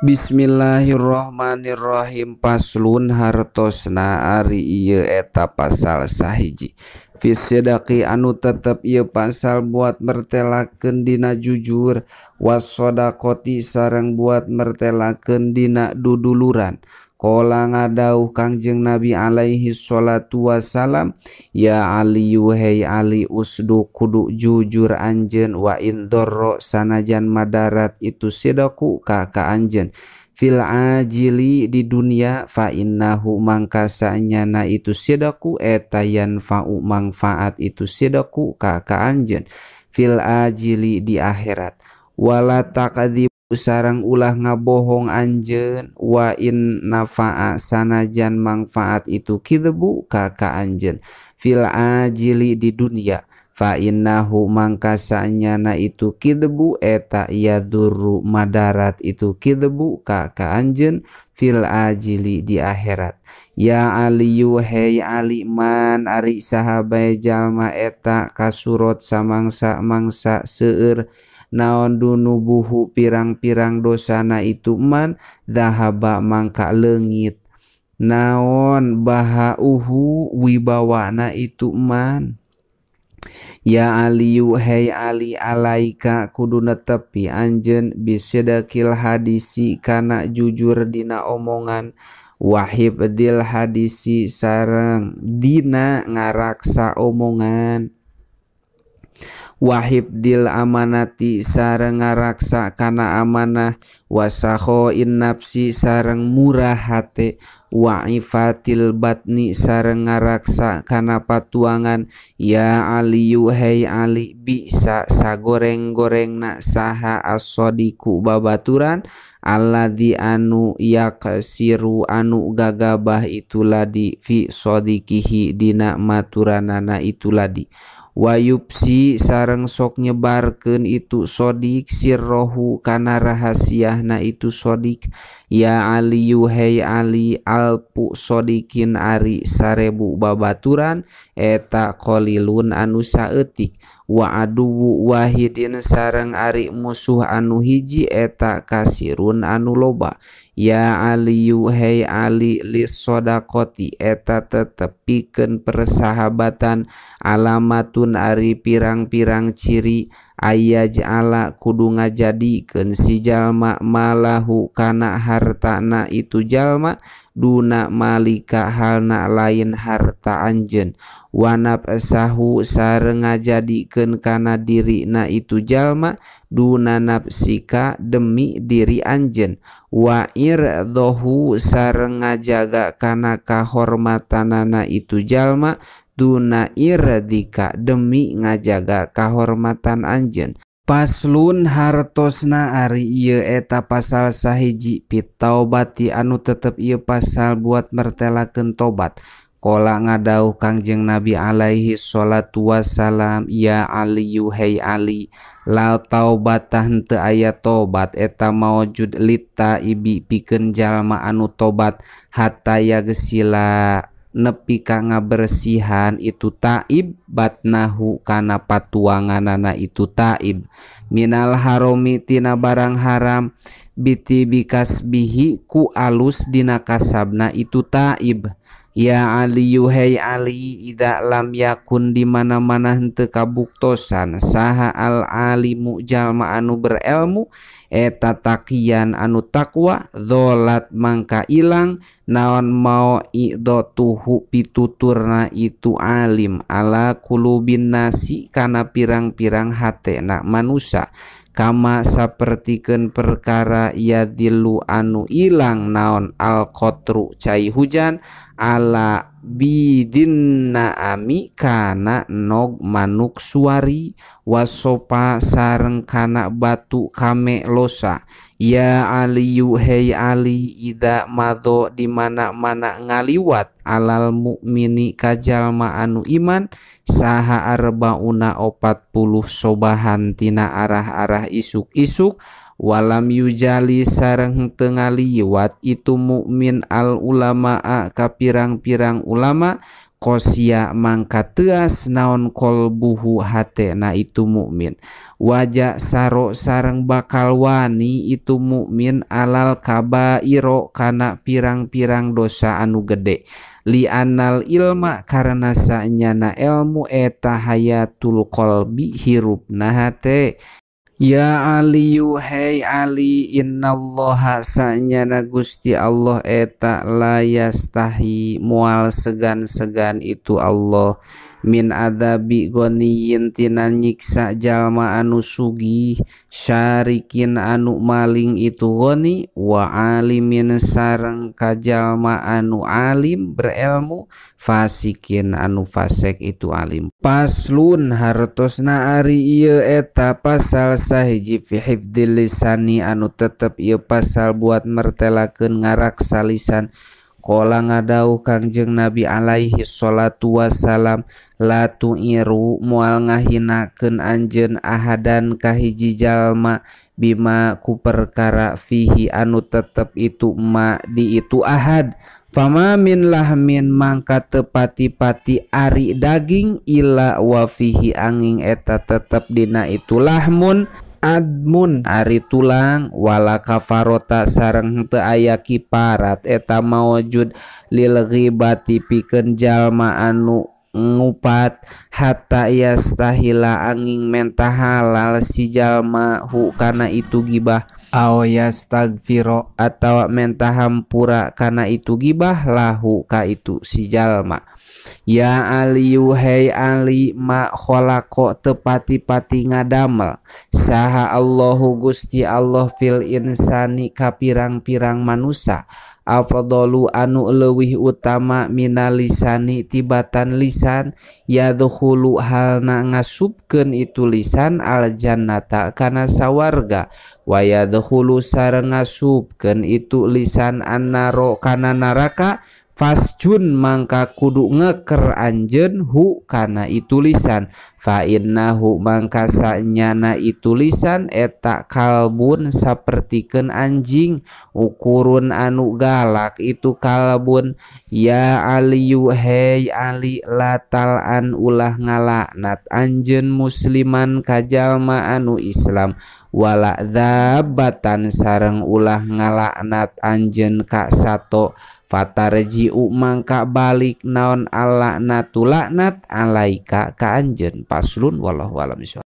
Bismillahirrahmanirrahim. Paslun hartosna ari ieu eta pasal sahiji. Fisidaqi anu tetep ieu pasal buat mertelakeun dina jujur, wasodaqoti sareng buat mertelakeun dina duduluran. Qala ngadauh Kangjeng Nabi alaihi sholatu wassalam, ya Aliyu hei Ali usdu kudu jujur anjeun wa in dorro sanajan madarat itu sidaku ka anjeun fil ajili di dunia fa innahu mangka saenyana itu sidaku eta yanfa'u mangfaat itu sidaku ka anjeun fil ajili di akhirat. Wala taqdzi sareng ulah ngabohong anjeun wa in nafa'a sanajan mangfaat itu kidbu ka anjeun fil ajili di dunia fa innahu mangka saenyana itu kidbu eta yadurru madarat itu kidbu ka anjeun fil ajili di akhirat. Ya Aliyu hei Ali man ari sahabae jalma eta kasurot samangsa-mangsa seueur naon dunubuhu pirang-pirang dosana itu man dahaba mangka leungit naon bahauhu wibawana itu man. Ya Aliyu hei Ali alaika kudu netepi anjeun bisidaqil hadisi kana jujur dina omongan wahibdil hadisi sareng dina ngaraksa omongan wahibdil amanati sareng ngaraksa kana amanah wasakhoin nafsi sareng murah hate wa'ifatil batni sareng ngaraksa kana patuangan. Ya Aliyu hei Ali bisa sagoreng-gorengna saha as-sadiqu babaturan alladzi anu yaksiru anu gagabah itu ladi fi sadiqihi dina maturanana itu ladi wayupsi sareng sok nyebarkeun itu sodik sirrohu kana rahasiahna itu sodik. Ya Aliyu hei Ali alpu sodikin ari 1000 babaturan eta qalilun anu saeutik wa aduwu wahidin sareng ari musuh anu hiji eta kasirun anu loba. Ya Aliyu hei Ali lis sodaqoti eta tetep pikeun persahabatan alamatun ari pirang-pirang ciri ayaj'ala kudu ngajadikeun si jalma malahu kana hartana itu jalma duna malika halna lain harta anjeun wanap sahu sareng ngajadikeun kana dirina itu jalma duna nafsika demi diri anjeun wa irdohu sareng ngajaga kana kahormatanana itu jalma duna irdika demi ngajaga kahormatan anjeun. Paslun hartosna ari ieu eta pasal sahiji fit taubati anu tetep ieu pasal buat mertelakeun tobat. Qala ngadauh Kangjeng Nabi alaihi sholatu wassalam, ya Aliyu hei Ali la taubatah henteu aya tobat eta maujud lita ibi pikeun jalma anu tobat hatta yagsila nepi ka ngabersihan itu taib batnahu kana patuanganana itu taib minal haromi tina barang haram biti bikasbihi ku alus dina kasabna itu taib. Ya Aliyu hei Ali idza lam yakun di mana-mana henteu kabuktosan saha al alimu jalma anu berilmu eta taqiyan anu takwa dzolat mangka ilang naon mau idatuhu pituturna itu alim ala kulubin nasi kana pirang-pirang hatena manusa kama sapertikeun perkara yadillu anu ilang naon al qatru cai hujan ala bidin naami kana nog manuk suari wasopa sareng kana batu kame losa. Ya Aliyu hei Ali ida madho di mana-mana ngaliwat alal mukmini kajalma anu iman saha arbauna 40 sobahan tina arah-arah isuk-isuk walam yujali sareng henteu ngaliwat itu mukmin al ulamaa ka pirang-pirang ulama Kosia mangka teas naon kolbuhu hatena itu mukmin wajah saro sareng bakal wani itu mukmin alal kabairo kana pirang-pirang dosa anu gede li anal ilma karena sanyana ilmu eta hayatul qalbi hirupna hate. Ya Aliyu hey Ali innallaha sanyana Gusti Allah eta la yastahi mual segan-segan itu Allah min adabi goniyin tina nyiksa jalma anu sugih syarikin anu maling itu goni wa alimin sareng ka jalma anu alim berilmu fasikin anu fasek itu alim. Paslun hartosna ari ieu eta pasal sahiji fi hifdzil lisani anu tetep ieu pasal buat mertelakeun ngaraksa lisan. Qala ngadauh Kangjeng Nabi alaihi sholatu wassalam la tu'iru moal ngahinakeun anjeun ahadan ka hiji jalma bima ku perkara fihi anu tetep itu ma di itu ahad fama min lahmin mangka tepati-pati ari daging illa wa fihi angin eta tetep dina itu lahmun admun ari tulang wala kafarota sareng teu aya kiparat eta maujud lil ghibati pikeun jalma anu ngupat hatta yastahila angin menta halal si jalma hu kana itu gibah aw yastagfiro atawa menta hampura kana itu gibah lahu ka itu si jalma. Ya Aliyu hey Ali ma kholaqo tepati-pati ngadamel saha Allahu Gusti Allah fil insani ka pirang-pirang manusa afdalu anu leuwih utama minalisani tibatan lisan yadkhulu halna ngasupkeun itu lisan aljannata kana sawarga wa yadkhulu sareng ngasupkeun itu lisan annaro kana neraka fasjun mangka kudu ngeker anjeun hu kana itu lisan fa innahu mangka sanyana itu lisan eta kalbun sapertikeun anjing ukurun anu galak itu kalbun. Ya Aliyu hey Ali la tal'an ulah ngalaknat anjeun musliman ka jalma anu Islam wala dzabatan sareng ulah ngalaknat anjeun ka sato fatarji'u mangka balik naon alaknatu laknat alaika ka anjeun. Paslun wallahu a'lam bishawab.